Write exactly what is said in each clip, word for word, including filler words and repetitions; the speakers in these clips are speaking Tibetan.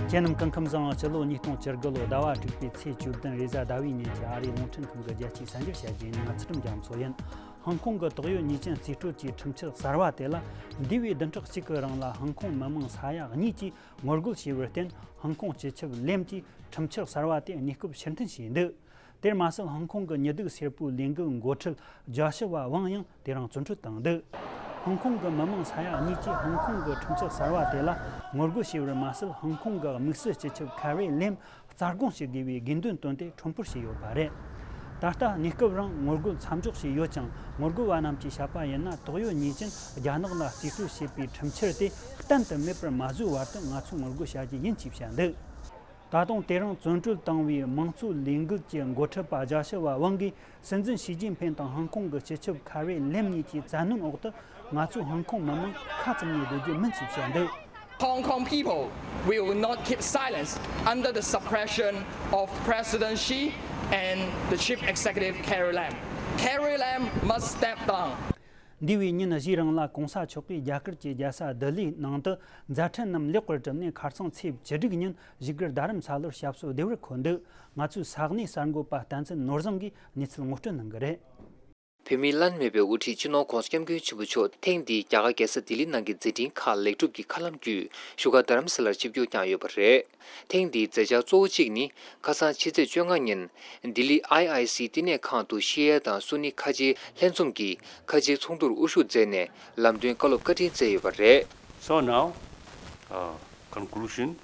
ཁྱེད་རྣམས་སྐུ་ཁམས་བཟང་། སྤྱི་ལོ་ཉིས་སྟོང་བཅུ་དགུ་ལོ་ཟླ་བ་དྲུག་པའི་ཚེས་བཅུ་བདུན་རེས་གཟའ་ཟླ་བའི་ཉིན་གྱི་ཨ་རིའི་རླུང་འཕྲིན་ཁང་གི་རྒྱལ་སྤྱིའི་གསར་འགྱུར་བཤད་རྒྱུ་ཡིན། ང་ཚུལ་ཁྲིམས་རྒྱ་མཚོ་ཡིན། ཧང་ཀོང་གི་དོགས་ཡོད་ཉེས་ཅན་རྩིས་སྤྲོད་ཀྱི་ཁྲིམས་ཆད་གསར་བ་དེ་ལ། འདས་པའི་བདུན་ཕྲག་གཅིག་གི་རིང་ལ་ཧང་ཀོང་མི་མང་ས་ཡ་གཉིས་ཀྱིས་ངོ་རྒོལ་བྱས་པར་བརྟེན། ཧང་ཀོང་སྤྱི་ཁྱབ་ལེམ་གྱིས་ཁྲིམས་ཆད་གསར་བ་དེ་གནས་སྐབས་ཕྱིར་འཐེན་བྱས་འདུག་དེར་མ་ཟད། ཧང་ཀོང་གི་ཉི་གདུགས་སེར་པོའི་ལས་འགུལ་འགོ་ཁྲིད་ཇོ་ཤི་ཝ་ཝང་ཡང་དེ་རིང་བཙོན་ཁྲོད་བཏང་འདུག་ཧང་ཀོང་གི་མི་མང་ས་ཡ་གཉིས་ཀྱིས་ཧང་ཀོང་གི་ཁྲིམས་ཆད་གསར་བ་དེ་ལ་ངོ་རྒོལ་བྱས་པར་མ་ཟད། ཧང་ཀོང་གི་དམིགས་བསལ་སྤྱི་ཁྱབ་ཁ་རི་ལེམ་རྩ་དགོངས་བྱེད་དགོས་པའི་དགོས་འདུན་བཏོན་ཏེ་ཁྲོམ་སྐོར་བྱས་ཡོད་པ་རེད། ད་ལྟ་གནས་སྐབས་རིང་ངོ་རྒོལ་མཚམས་འཇོག་བྱས་ཡོད་ཀྱང་། ངོ་རྒོལ་བ་རྣམས་ཀྱིས་བཤད་པ་ཡིན་ན། དོགས་ཡོད་ཉེས་ཅན་རྒྱ་ནག་ལ་རྩིས་སྤྲོད་བྱས་པའི་ཁྲིམས་ཆད་དེ་གཏན་དུ་མེད་པར་མ་བཟོས་བར་དུ་ང་ཚོས་ངོ་རྒོལ་བྱ་རྒྱུ་ཡིན་ཅེས་བཤད་འདུག་ད་དུང་དེ་རིང་བཙོན་གྲོལ་བཏང་བའི་དམངས་གཙོའི་ལས་འགུལ་གྱི་འགོ་ཁྲིད་པ་ཇོ་ཤི་ཝ་ཝང་གིས། སྲིད་འཛིན་ཞི་ཅིན་ཕིན་དང་ཧང་ཀོང་གི་སྤྱི་ཁྱབ་ཁ་རི་ལེམ་གཉིས་ཀྱི་བཙན་གནོན་འོག་ཏུ། ང་ཚོས་ཧང་ཀོང་མི་མང་ཁ་བཙུམ་ནས་སྡོད་རྒྱུ་མིན་ཅེས་བཤད་འདུག Hong Kong people will not keep silence under the suppression of President Xi and the Chief Executive Carrie Lam. Carrie Lam must step down. འདས་པའི་ཉིན་བཞིའི་རིང་ལ་གོང་ས་མཆོག་གིས་རྒྱ་གར་གྱི་རྒྱལ་ས་ལྡི་ལིའི་ནང་དུ་མཛད་འཕྲིན་རྣམས་ལེགས་པར་གྲུབ་ནས། ཁ་སང་ཚེས་བཅུ་དྲུག་ཉིན་བཞུགས་སྒར་རྡ་རམ་ས་ལར་ཞབས་སོར་བདེ་བར་འཁོད་འདུག་ང་ཚོའི་ས་གནས་གསར་འགོད་པ་བསྟན་འཛིན་ནོར་བཟང་གིས་གནས་ཚུལ་ངོ་སྤྲོད་གནང་གི་རེད། བོད་མིའི་བླ་ན་མེད་པའི་དབུ་ཁྲིད་སྤྱི་ནོར་༧གོང་ས་༧སྐྱབས་མགོན་ཆེན་པོ་མཆོག་ཐེངས་འདིའི་རྒྱ་གར་རྒྱལ་ས་ལྡི་ལི་ནང་གི་མཛད་འཕྲིན་ཁག་ལེགས་གྲུབ་ཀྱི་མཁའ་ལམ་བརྒྱུད་བཞུགས་སྒར་རྡ་རམ་ས་ལར་ཆིབས་བསྒྱུར་བསྐྱངས་ཡོད་པ་རེད། ཐེངས་འདིའི་མཛད་འཆར་གཙོ་བོ་གཅིག་ནི། ཁ་སང་ཕྱི་ཚེས་བཅོ་ལྔ་ཉིན་ལྡི་ལི་ཨའི་ཨའི་སི་བསྟི་གནས་ཁང་དུ་ཤེས་ཡོན་དང་སུ་ནི་ཁ་ཆེའི་ལྷན་འཛོམས་ཀྱིས་ཁ་ཆེའི་ཚོགས་འདུར་དབུ་བཞུགས་མཛད་ནས་ལམ་སྟོན་བཀའ་སློབ་བཀའ་དྲིན་སྩལ་ཡོད་པ་རེད། So now, uh, conclusion.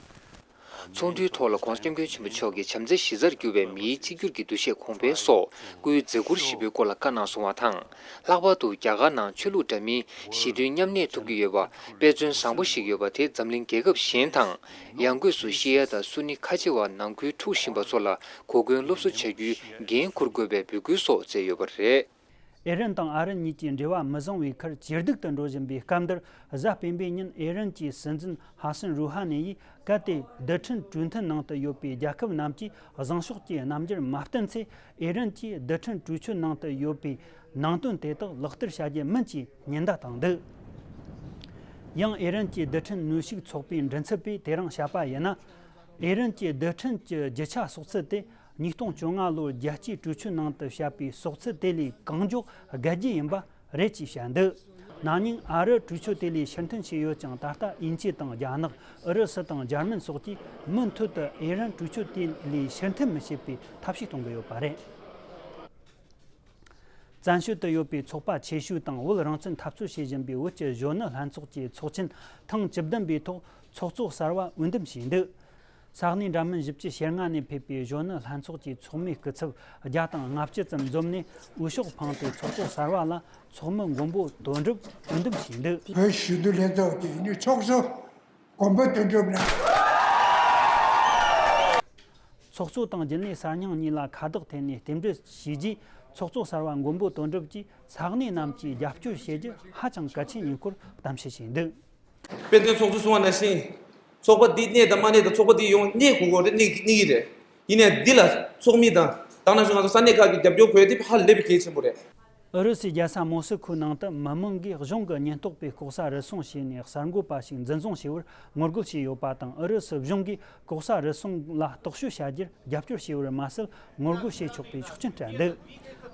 ཚོགས་འདུའི་ཐོག་ལ་༧གོང་ས་༧སྐྱབས་མགོན་ཆེན་པོ་མཆོག་གིས་བྱམས་བརྩེ་གཞི་རྩར་གྱུར་པའི་མིའི་གཅིག་གྱུར་གྱི་འདུ་ཤེས་གོང་འཕེལ་སོགས་སྐུའི་མཛད་ཁུར་བཞི་པོའི་སྐོར་ལ་བཀའ་གནང་སོང་བ་དང་། ལྷག་པར་དུ་རྒྱ་གར་ནང་ཆོས་ལུགས་འདྲ་མིན་ཞི་མཐུན་མཉམ་གནས་ཐུབ་ཀྱི་ཡོད་པ་དཔེ་མཚོན་བཟང་པོ་ཞིག་ཡོད་པ་དེ་འཛམ་གླིང་རྒྱལ་ཁབ་གཞན་དང་ཡང་སྒོས་སུ་ཤེས་ཡོན་དང་སུ་ནི་ཁ་ཆེ་བ་ནང་ཁུལ་འཁྲུག་བཞིན་པ་ཚོ་ལ་གོ་སྐོན་སློབ་གསོ་བྱ་རྒྱུའི་འགན་འཁུར་དགོས་པའི་འབོད་སྐུལ་སོགས་མཛད་ཡོད་པ་རེད། ཨེ་རན་དང་ཨ་རི་གཉིས་ཀྱི་འབྲེལ་བ་མི་བཟང་བའི་ཁར་ཇེ་སྡུག་ཏུ་འགྲོ་བཞིན་པའི་སྐབས་འདིར། གཟའ་སྤེན་པའི་ཉིན་ཨེ་རན་གྱི་སྲིད་འཛིན་ཧ་སན་རུ་ཧ་ནེ་ཡིས་གལ་ཏེ་རྡུལ་ཕྲན་གྲོས་མཐུན་ནང་དུ་ཡོད་པའི་རྒྱལ་ཁབ་རྣམས་ཀྱིས་བཟང་ཕྱོགས་ཀྱི་རྣམ་འགྱུར་མ་བསྟན་ཚེ། ཨེ་རན་གྱིས་རྡུལ་ཕྲན་གྲོས་ཆོད་ནང་དུ་ཡོད་པའི་ནང་དོན་དེ་དག་ལག་བསྟར་བྱ་རྒྱུ་མིན་ཅེས་ཉེན་བརྡ་བཏང་འདུག་ཡང་ཨེ་རན་གྱི་རྡུལ་ཕྲན་གནོན་ཤུགས་ཚོགས་པའི་མགྲིན་ཚབ་པས་དེ་རིང་བཤད་པ་ཡིན་ན། ཨེ་རན་གྱི་རྡུལ་ཕྲན་གྱི་རྒྱུ་ཆ་གསོག་ཚུལ་དེ་ཉིས་སྟོང་བཅོ་ལྔ་ལོར་རྒྱལ་སྤྱིའི་གྲོས་ཆོད་ནང་དུ་བཤད་པའི་གསོག་ཚུལ་དེ་ལས་གང་མགྱོགས་བརྒལ་རྒྱུ་ཡིན་པ་རེད་ཅེས་བཤད་འདུག་ན་ནིང་ཨ་རི་གྲོས་ཆོད་དེ་ལས་ཕྱིར་འཐེན་བྱས་ཡོད་ཀྱང་། ད་ལྟ་དབྱིན་ཇི་དང་རྒྱ་ནག་ཨུ་རུ་སུ་དང་འཇར་མན་སོགས་ཀྱིས་མུ་མཐུད་དུ་ཨེ་རན་གྲོས་ཆོད་དེ་ལས་ཕྱིར་འཐེན་མི་བྱེད་པའི་ཐབས་ཤེས་གཏོང་གི་ཡོད་པ་རེད། བཙན་བྱོལ་དུ་ཡོད་པའི་ཚོགས་པ་ཆེ་ཤོས་དང་བོད་རང་བཙན་འཐབ་རྩོད་བྱེད་བཞིན་པའི་བོད་ཀྱི་གཞོན་ནུ་ལྷན་ཚོགས་ཀྱི་ཚོགས་ཆེན་ཐེངས་བཅུ་བདུན་པའི་ཐོག་ཚོགས་གཙོ་གསར་བ་འོས་འདེམས་བྱས་འདུག་ས་གནས་འདྲ་མིན་བཞི་བཅུ་ཞེ་ལྔ་ནས་ཕེབས་པའི་གཞོན་ནུ་ལྷན་ཚོགས་ཀྱི་ཚོགས་མིའི་སྐུ་ཚབ་བརྒྱ་དང་ལྔ་བཅུ་ཙམ་འཛོམས་ནས་འོས་ཤོག་འཕངས་ཏེ། ཚོགས་གཙོ་གསར་བ་ལ་ཚོགས་མི་མགོན་པོ་དོན་གྲུབ་འོས་འདེམས་བྱས་འདུག་བོད་ཞི་བདེ་ལྷན་ཚོགས་ཀྱི་ནི་ཚོགས་གཙོ་མགོན་པོ་དོན་གྲུབ་ལགས། ཚོགས་གཙོ་དང་རྒྱུན་ལས་གསར་རྙིང་གཉིས་ལ་ཁ་བརྡ་ཐད་ནས་རྟེན་འབྲེལ་བྱས་རྗེས། ཚོགས་གཙོ་གསར་བ་མགོན་པོ་དོན་གྲུབ་ཀྱིས་ས་གནས་རྣམས་ཀྱིས་རྒྱབ་སྐྱོར་བྱེད་རྒྱུ་ཧ་ཅང་གལ་ཆེན་ཡིན་སྐོར་གཏམ་བཤད་བྱས་འདུག་དཔེ་མཚོན་ཚོགས་གཙོས་གསུངས་པ་ནང་བཞིན། ཚོགས་པ་འདི་གནས་དང་མ་གནས་དང་། ཚོགས་པ་འདི་ཡོང་གནས་དགོས་དགོས་རེད། གནས་གནས་ཀྱི་རེད། ཡིན་ནའི་འདི་ལ་ཚོགས་མི་དང་། དེ་ནང་བཞིན་ང་ཚོ་ས་གནས་ཁག་གི་རྒྱབ་སྐྱོར་དགོས་ཡ་དེ་ཧ་ལས་པའི་གལ་ཆེན་པོ་རེད། ཨུ་རུ་སུའི་རྒྱལ་ས་མོ་སི་ཁོའི་ནང་དུ་མི་མང་གིས་གཞུང་གི་ཉེན་རྟོག་པས་ལྐོག་ཟ་རུལ་སུངས་བྱས་ནས་གསར་འགོད་པ་ཞིག་འཛིན་བཟུང་བྱས་པར་ངོ་རྒོལ་བྱས་ཡོད་པ་དང་། ཨུ་རུ་སུ་གཞུང་གིས་ལྐོག་ཟ་རུལ་སུངས་ལ་རྟོག་དཔྱོད་བྱ་རྒྱུར་རྒྱབ་སྐྱོར་བྱས་པར་མ་ཟད། ངོ་རྒོལ་བྱེད་ཆོག་པའི་ཆོག་མཆན་སྤྲད་འདུག་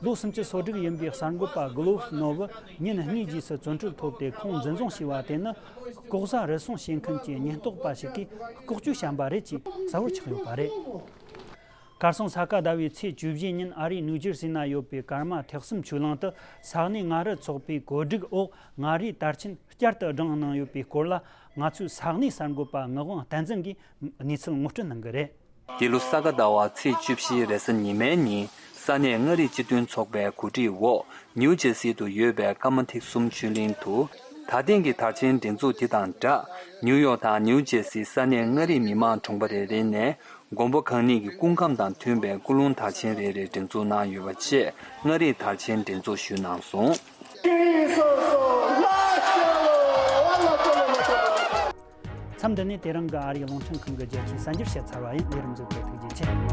ལོ་སུམ་ཅུ་སོ་དྲུག་ཡིན་པའི་གསར་འགོད་པ་གུ་ལོབ་ནོ་ཝི་ཉིན་གཉིས་རྗེས་སུ་བཙོན་གྲོལ་ཐོབ་སྟེ། ཁོང་འཛིན་བཟུང་བྱས་པ་དེ་ནི་ལྐོག་ཟ་རུལ་སུངས་བྱེད་མཁན་གྱི་ཉེན་རྟོག་པ་ཞིག་གིས་ལྐོག་ཇུས་བྱས་པ་རེད་ཅེས་གསལ་བོར་ཆགས་ཡོད་པ་རེད། ཁ་སང་ས་ག་ཟླ་བའི་ཚེས་བཅུ་བཞི་ཉིན་ཨ་རིའི་ནིའུ་ཇར་སི་ན་ཡོད་པའི་ཀརྨ་ཐེག་གསུམ་ཆོས་གླིང་དུ་ས་གནས་མངའ་རིས་ཚོགས་པའི་གོ་སྒྲིག་འོག་མངའ་རིས་དར་ཆེན་བསྐྱར་དུ་བསྒྲེངས་གནང་ཡོད་པའི་སྐོར་ལ། ང་ཚོའི་ས་གནས་གསར་འགོད་པ་ངག་དབང་བསྟན་འཛིན་གྱིས་གནས་ཚུལ་ངོ་སྤྲོད་གནང་གི་རེད། འདི་ལོ་ས་ག་ཟླ་བ་ཚེས་བཅུ་བཞི་རེས་གཟའ་ཉི་མའི་ཉིན་ས་གནས་མངའ་རིས་སྤྱི་མཐུན་ཚོགས་པའི་གོ་སྒྲིག་འོག་ནིའུ་ཇར་སི་དུ་ཡོད་པའི་ཀརྨ་ཐེག་གསུམ་ཆོས་གླིང་དུ། ད་ཐེངས་ཀྱི་དར་ཆེན་སྒྲེང་འཛུགས་འདི་དང་སྦྲགས། ནིའུ་ཡོག་དང་ནིའུ་ཇར་སིའི་ས་གནས་མངའ་རིས་མི་མང་གྲོང་པ་རེ་རེ་ནས་མགོན་པོ་གང་ཉིད་ཀྱི་སྐུ་ཁམས་དང་མཐུན་པའི་ཀུན་སློང་དར་ཆེན་རེ་རེ་སྒྲེང་འཛུགས་གནང་ཡོད་པ་བཅས། མངའ་རིས་དར་ཆེན་སྒྲེང་འཛུགས་ཞུས་གནང་སོང་། མཚམས་འདི་ནས་དེ་རིང་གི་ཨ་རིའི་རླུང་འཕྲིན་ཁང་གི་རྒྱལ་སྤྱིའི་གསར་འགྱུར་བཤད་ཚར་བ་ཡིན། ལས་རིམ་གཟིགས་པར་ཐུགས་རྗེ་ཆེ།